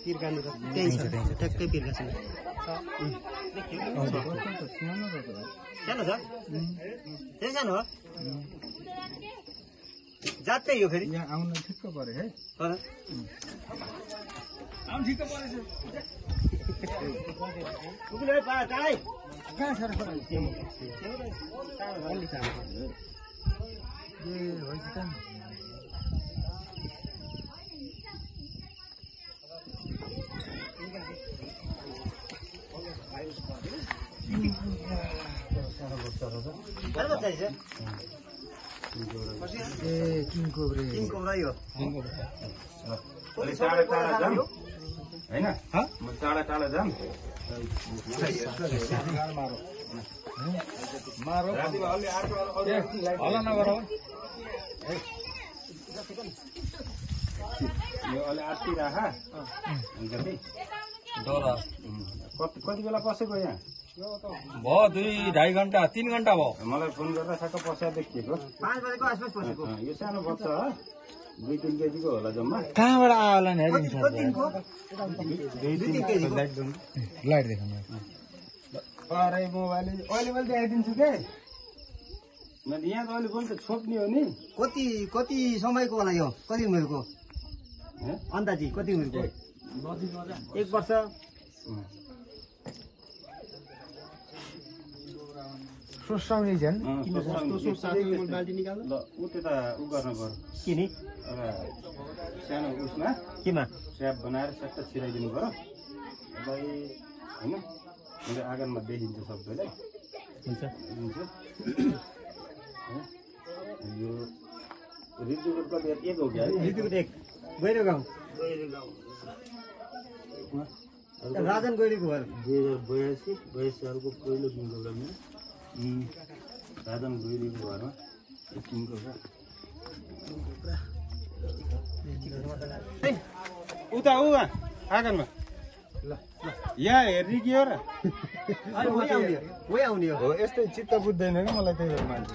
पिर्कानिर त्यही छ ठ्याक्कै पिर्का छ सानो छ त्यही सानो हो जातै यो फेरि यहाँ आउन ठिक्क परे है आउन ठिक्क परेछ कुकुले पा काई कहाँ छ र अलि सानो ए होइन त किङ कोब्रा यो टाढा टाढा जाम हैन म टाढा टाढा जाम मारो अलि आर्को हल्ला नगर यो अलि आर्ती राखा कति बेला पसेको यहाँ भयो 2-2.5 घण्टा 3 घण्टा भयो मलाई फोन गर्दा ठ्याक्क पसेर देखिएको 5 बजेको आसपास पसेको यो सानो बच्चा हो 2-3 केजीको होला जम्मा कहाँबाट आयो होला नि हेरिन्छ 2-3 केजीको लाइट देखाउनु अरे मोबाइल अहिले मैले देखाइदिन्छु के मैले यहाँ त अहिले पनि त छोप्ने हो नि कति समयको होला यो कति उमेरको अन्दाजी कति उमेरको 1 वर्ष सोसाउने झन् बाल्टी निकाल्नु ल उ त्यता उ गर्न पर्यो किनी सानो उसमा केमा स्याप बनाएर सट्ट छिराइदिनु पर्यो अहिले होइन मेरो आँगनमा देखिन्छ सबैलाई हुन्छ यो ऋतुको कति 1 हो क्या ऋतुको 1 गैरो गाउँ राजन गैरीको घर 2082 सालको पहिलो दिनको बेलामा राजन गैरीको घरमा उता ऊ आँगनमा यहाँ हेर्ने के हो र आउने हो यस्तै चित्त बुझ्दैन कि मलाई त्यही भएर मान्छे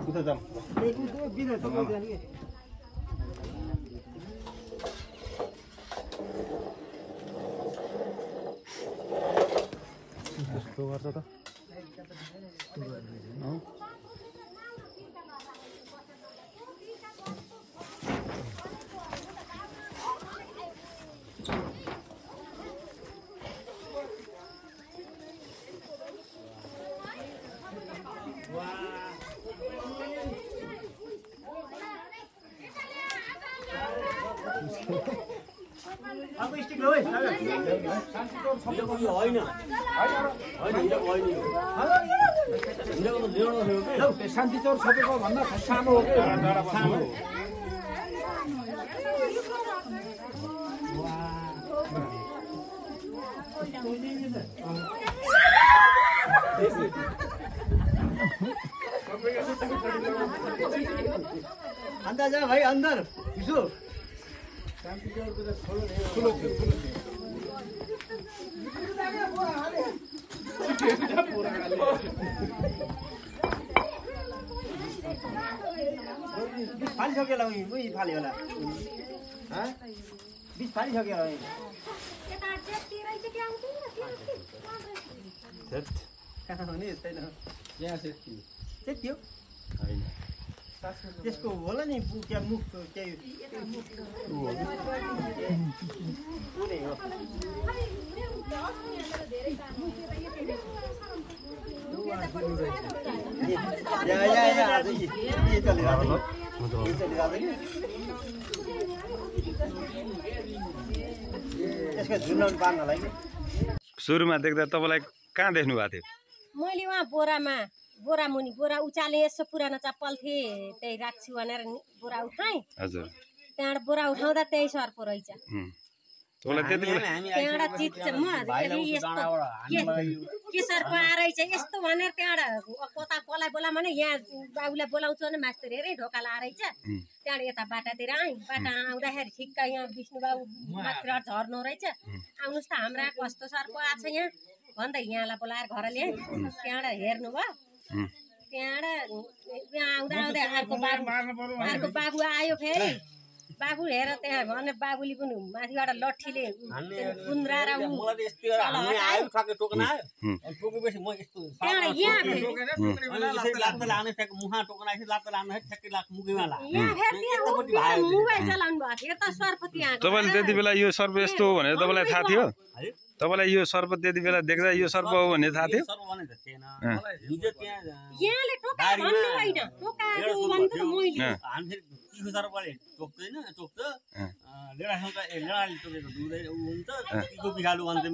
उता जाम कस्तो गर्छ त अब स्टिक लो है शान्ति चौर छोपेको भन्दा सानो हो कि सानो अंदर जा भाई अंदर विशु फालिसक्यो होला उही फाल्यो होला बिच फालिसक्यो होला कहाँ हुने छैन यहाँ त्यति हो त्यसको होला नि क्या मुख केही यसको झुन्डाउनु पार्नलाई सुरुमा देख्दा तपाईँलाई कहाँ देख्नु भएको थियो मैले उहाँ बोरा मुनि बोरा उचाले यसो पुरानो चप्पल थिए त्यही राख्छु भनेर बोरा उठाएँ हजुर त्यहाँबाट बोरा उठाउँदा त्यही सर्पो रहेछ त्यहाँबाट चित्छ म यस्तो के सर्प आएछ यस्तो भनेर त्यहाँबाट कता कसलाई बोला भने यहाँ बाबुलाई बोलाउँछु भने मास्टर हेरे ढोका लाएछ त्यहाँबाट यता बाटातिर आएँ बाटा आउँदाखेरि ठिक्क यहाँ विष्णु बाबु मात्र झर्नु रहेछ आउनुहोस् त हाम्रा कस्तो सर्प आएको छ यहाँ भन्दै यहाँलाई बोलाएर घर ल्याएँ त्यहाँबाट हेर्नु भयो त्यहाँबाट आउँदा आउँदै अर्को बाबु आयो फेरि बाबु हेर त्यहाँ भने बाबुले पनि माथिबाट लट्ठीले गुन्द्राएर मोबाइल चलाउनु भएको थियो त सर्प त्यहाँ तपाईँले त्यति बेला यो सर्प यस्तो हो भनेर तपाईँलाई थाहा थियो तपाईँलाई यो सर्प त्यति बेला देख्दा यो सर्प हो भन्ने थाहा थियो यहाँले टोका भन्नु होइन टोकाको भने त मैले टोक्दैन टोक्छ लेडासँग लेडाले टोकेको दुधै हुन्छ तिको बिगालु भन्छ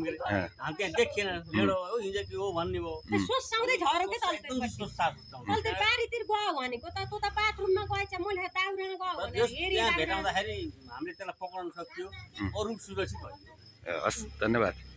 हामी त्यहाँ देखिएन लेडो हो हिजो के हो भन्ने भयो सोच्दै झरो के तल्ते बारीतिर गयो भनेको त तँ त बाथरुममा गएछ मैले दाउरामा गयो भने त्यहाँ भेटाउँदाखेरि हामीले त्यसलाई पक्राउन सक्थ्यो अरू सुरक्षित भयो हस् धन्यवाद